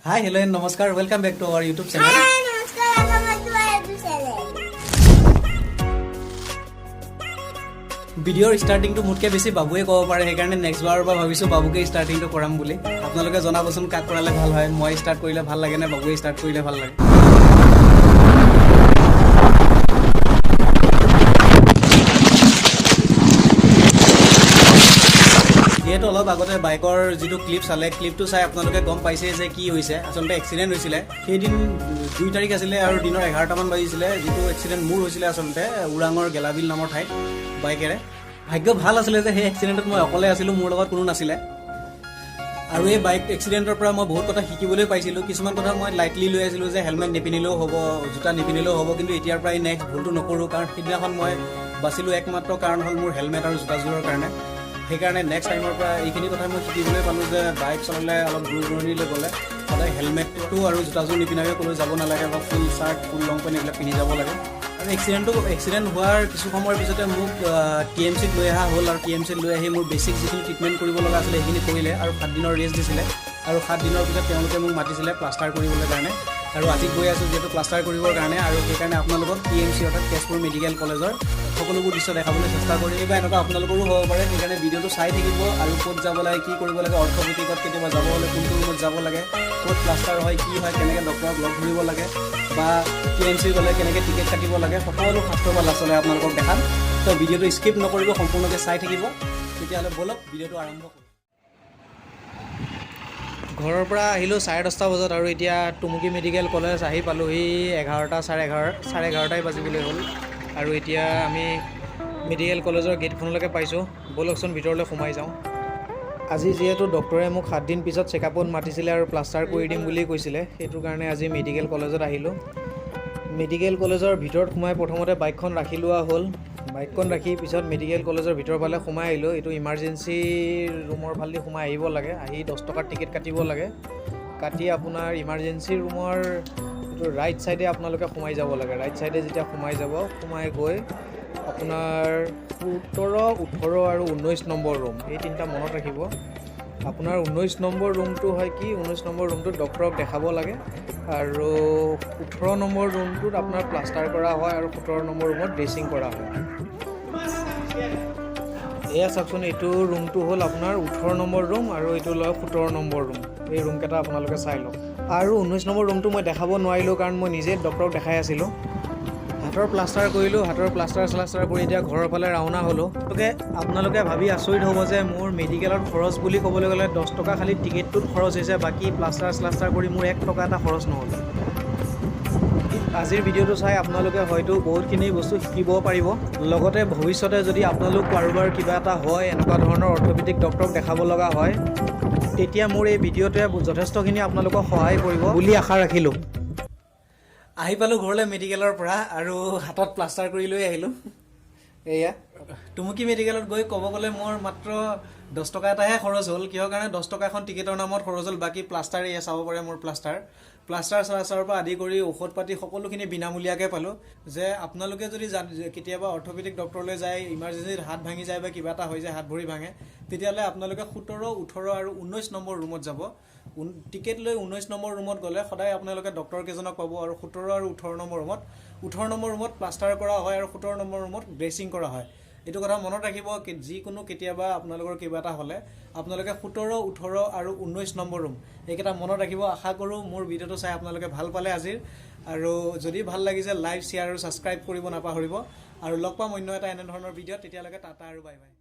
High, hello' and নমস্কাৰ, welcome back to our YouTube channel. হাই, নমস্কাৰ, welcome back to my YouTube channel. ভিডিঅ'ৰ ষ্টাৰ্টিংটো মোতকৈ বেছি বাবুৱে ক'ব পাৰে, সেইকাৰণে নেক্সট বাৰৰ পৰা ভাবিছোঁ বাবুকে ষ্টাৰ্টিংটো কৰাম বুলি। আপোনালোকে জনাবচোন কাক কৰালে ভাল হয়, মই ষ্টাৰ্ট কৰিলে ভাল লাগে নে বাবুৱে ষ্টাৰ্ট কৰিলে ভাল লাগে। যিহেতু অলপ আগতে বাইকৰ যিটো ক্লিপ চালে, ক্লিপটো চাই আপোনালোকে গম পাইছে যে কি হৈছে। আচলতে এক্সিডেণ্ট হৈছিলে। সেইদিন 2 তাৰিখ আছিলে আৰু দিনৰ 11টামান বাজিছিলে যিটো এক্সিডেণ্ট মোৰ হৈছিলে, আচলতে ওৰাঙৰ গেলাবিল নামৰ ঠাইত বাইকেৰে। ভাগ্য ভাল আছিলে যে সেই এক্সিডেণ্টত মই অকলে আছিলোঁ, মোৰ লগত কোনো নাছিলে। আৰু এই বাইক এক্সিডেণ্টৰ পৰা মই বহুত কথা শিকিবলৈ পাইছিলোঁ। কিছুমান কথা মই লাইটলি লৈ আছিলোঁ যে হেলমেট নিপিন্ধিলেও হ'ব, জোতা নিপিন্ধিলেও হ'ব, কিন্তু এতিয়াৰ পৰাই নেক্সট ভুলটো নকৰোঁ। কাৰণ সিদিনাখন মই বাচিলোঁ একমাত্ৰ কাৰণ হ'ল মোৰ হেলমেট আৰু জোতাযোৰৰ কাৰণে। সেইকাৰণে নেক্সট টাইমৰ পৰা এইখিনি কথা মই শিকিবলৈ পালোঁ যে বাইক চলালে অলপ দূৰ দূৰণিলৈ গ'লে সদায় হেলমেটটো আৰু জোতাযোৰ নিপিন্ধাকৈ ক'লৈ যাব নালাগে বা full shirt, full long pant এইবিলাক পিন্ধি যাব লাগে। আৰু এক্সিডেণ্ট হোৱাৰ কিছু সময়ৰ পিছতে মোক টিএমচিত লৈ অহা হ'ল আৰু টিএমচিত লৈ আহি মোৰ বেছিক যিখিনি ট্ৰিটমেণ্ট কৰিব লগা আছিলে সেইখিনি কৰিলে আৰু 7 দিনৰ ৰেষ্ট দিছিলে। আৰু 7 দিনৰ পিছত তেওঁলোকে মোক মাতিছিলে প্লাষ্টাৰ কৰিবলৈ কাৰণে। আৰু আজি গৈ আছোঁ যিহেতু প্লাষ্টাৰ কৰিবৰ কাৰণে। আৰু সেইকাৰণে আপোনালোকক টিএমচি অৰ্থাৎ তেজপুৰ মেডিকেল কলেজৰ সকলোবোৰ দৃশ্য দেখাবলৈ চেষ্টা কৰিম। বা এনেকুৱা আপোনালোকৰো হ'ব পাৰে, সেইকাৰণে ভিডিঅ'টো চাই থাকিব। আৰু ক'ত যাব লাগে, কি কৰিব লাগে, অৰ্থপেডিকত কেতিয়াবা যাব হ'লে কোনটো ৰুমত যাব লাগে, ক'ত প্লাষ্টাৰ হয়, কি হয়, কেনেকৈ ডক্টৰক লগ ধৰিব লাগে বা টিএমচি গ'লে কেনেকৈ টিকেট কাটিব লাগে, সকলো ফাৰ্ষ্টৰ পৰা লাষ্টলৈ আপোনালোকক দেখাম। তো ভিডিঅ'টো স্কিপ নকৰিব, সম্পূৰ্ণকৈ চাই থাকিব। তেতিয়াহ'লে ব'লক, ভিডিঅ'টো আৰম্ভ কৰোঁ। ঘৰৰ পৰা আহিলোঁ 10:30 বজাত আৰু এতিয়া টুমুকী মেডিকেল কলেজ আহি পালোহি 11টা, 11:30, 11:30ই বাজিবলৈ হ'ল। আৰু এতিয়া আমি মেডিকেল কলেজৰ গেটখনলৈকে পাইছোঁ। ব'লকচোন, ভিতৰলৈ সোমাই যাওঁ। আজি যিহেতু ডক্টৰে মোক 7 দিন পিছত চেকআপত মাতিছিলে আৰু প্লাষ্টাৰ কৰি দিম বুলি কৈছিলে, সেইটো কাৰণে আজি মেডিকেল কলেজত আহিলোঁ। মেডিকেল কলেজৰ ভিতৰত সোমাই প্ৰথমতে বাইকখন ৰাখি লোৱা হ'ল। বাইকখন ৰাখি পিছত মেডিকেল কলেজৰ ভিতৰৰ ফালে সোমাই আহিলোঁ। এইটো ইমাৰ্জেঞ্চি ৰুমৰ ফালেদি সোমাই আহিব লাগে। আহি 10 টকাৰ টিকেট কাটিব লাগে। কাটি আপোনাৰ ইমাৰ্জেঞ্চি ৰুমৰ এইটো ৰাইট ছাইডে আপোনালোকে সোমাই যাব লাগে। ৰাইট ছাইডে যেতিয়া সোমাই যাব, সোমাই গৈ আপোনাৰ 17, 18 আৰু 19 নম্বৰ ৰুম, এই তিনিটা মনত ৰাখিব। আপোনাৰ 19 নম্বৰ ৰুমটো হয় কি, 19 নম্বৰ ৰুমটোত ডক্টৰক দেখাব লাগে আৰু 18 নম্বৰ ৰুমটোত আপোনাৰ প্লাষ্টাৰ কৰা হয় আৰু 17 নম্বৰ ৰুমত ড্ৰেছিং কৰা হয়। এয়া চাওকচোন, এইটো ৰুমটো হ'ল আপোনাৰ 18 নম্বৰ ৰুম আৰু এইটো লয় 17 নম্বৰ ৰুম। এই ৰুমকেইটা আপোনালোকে চাই লওক। আৰু 19 নম্বৰ ৰুমটো মই দেখাব নোৱাৰিলোঁ, কাৰণ মই নিজে ডক্টৰক দেখাই আছিলোঁ। হাতৰ প্লাষ্টাৰ কৰিলোঁ। হাতৰ প্লাষ্টাৰ চালাষ্টাৰ কৰি এতিয়া ঘৰৰ ফালে ৰাওনা হ'লোঁ। আপোনালোকে ভাবি আচৰিত হ'ব যে মোৰ মেডিকেলত খৰচ বুলি ক'বলৈ গ'লে 10 টকা খালি টিকেটটোত খৰচ হৈছে, বাকী প্লাষ্টাৰ চালাষ্টাৰ কৰি মোৰ 1 টকা এটা খৰচ নহ'ল। আজিৰ ভিডিঅ'টো চাই আপোনালোকে হয়তো বহুতখিনি বস্তু শিকিব পাৰিব। লগতে ভৱিষ্যতে যদি আপোনালোক কাৰোবাৰ কিবা এটা হয়, এনেকুৱা ধৰণৰ অৰ্থপেডিক ডক্টৰক দেখাব লগা হয়, তেতিয়া মোৰ এই ভিডিঅ'টোৱে যথেষ্টখিনি আপোনালোকক সহায় কৰিব বুলি আশা ৰাখিলোঁ। আহি পালোঁ ঘৰলৈ মেডিকেলৰ পৰা আৰু হাতত প্লাষ্টাৰ কৰি লৈ আহিলোঁ। এয়া টুমুকী মেডিকেলত গৈ ক'ব গ'লে মোৰ মাত্ৰ 10 টকা এটাহে খৰচ হ'ল। কিহৰ কাৰণে? 10 টকা এখন টিকেটৰ নামত খৰচ হ'ল। বাকী প্লাষ্টাৰ, এয়া চাব পাৰে মোৰ প্লাষ্টাৰ, প্লাষ্টাৰ চালাষ্টাৰৰ পৰা আদি কৰি ঔষধ পাতি সকলোখিনি বিনামূলীয়াকৈ পালোঁ। যে আপোনালোকে যদি কেতিয়াবা অৰ্থপেডিক ডক্টৰলৈ যায়, ইমাৰ্জেঞ্চিত হাত ভাঙি যায় বা কিবা এটা হৈ যায়, হাত ভৰি ভাঙে, তেতিয়াহ'লে আপোনালোকে 17, 18 আৰু 19 নম্বৰ ৰুমত যাব। টিকেট লৈ 19 নম্বৰ ৰুমত গ'লে সদায় আপোনালোকে ডক্টৰ কেইজনক পাব। আৰু 17 আৰু 18 নম্বৰ ৰুমত, 18 নম্বৰ ৰুমত প্লাষ্টাৰ কৰা হয় আৰু 17 নম্বৰ ৰুমত ড্ৰেছিং কৰা হয়। এইটো কথা মনত ৰাখিব কি যিকোনো কেতিয়াবা আপোনালোকৰ কিবা এটা হ'লে আপোনালোকে 17, 18 আৰু 19 নম্বৰ ৰুম, এইকেইটা মনত ৰাখিব। আশা কৰোঁ মোৰ ভিডিঅ'টো চাই আপোনালোকে ভাল পালে আজিৰ। আৰু যদি ভাল লাগিছে, লাইক, শ্বেয়াৰ আৰু ছাবস্ক্ৰাইব কৰিব নাপাহৰিব। আৰু লগ পাম অন্য এটা এনেধৰণৰ ভিডিঅ'ত। তেতিয়ালৈকে টাটা আৰু বাই বাই।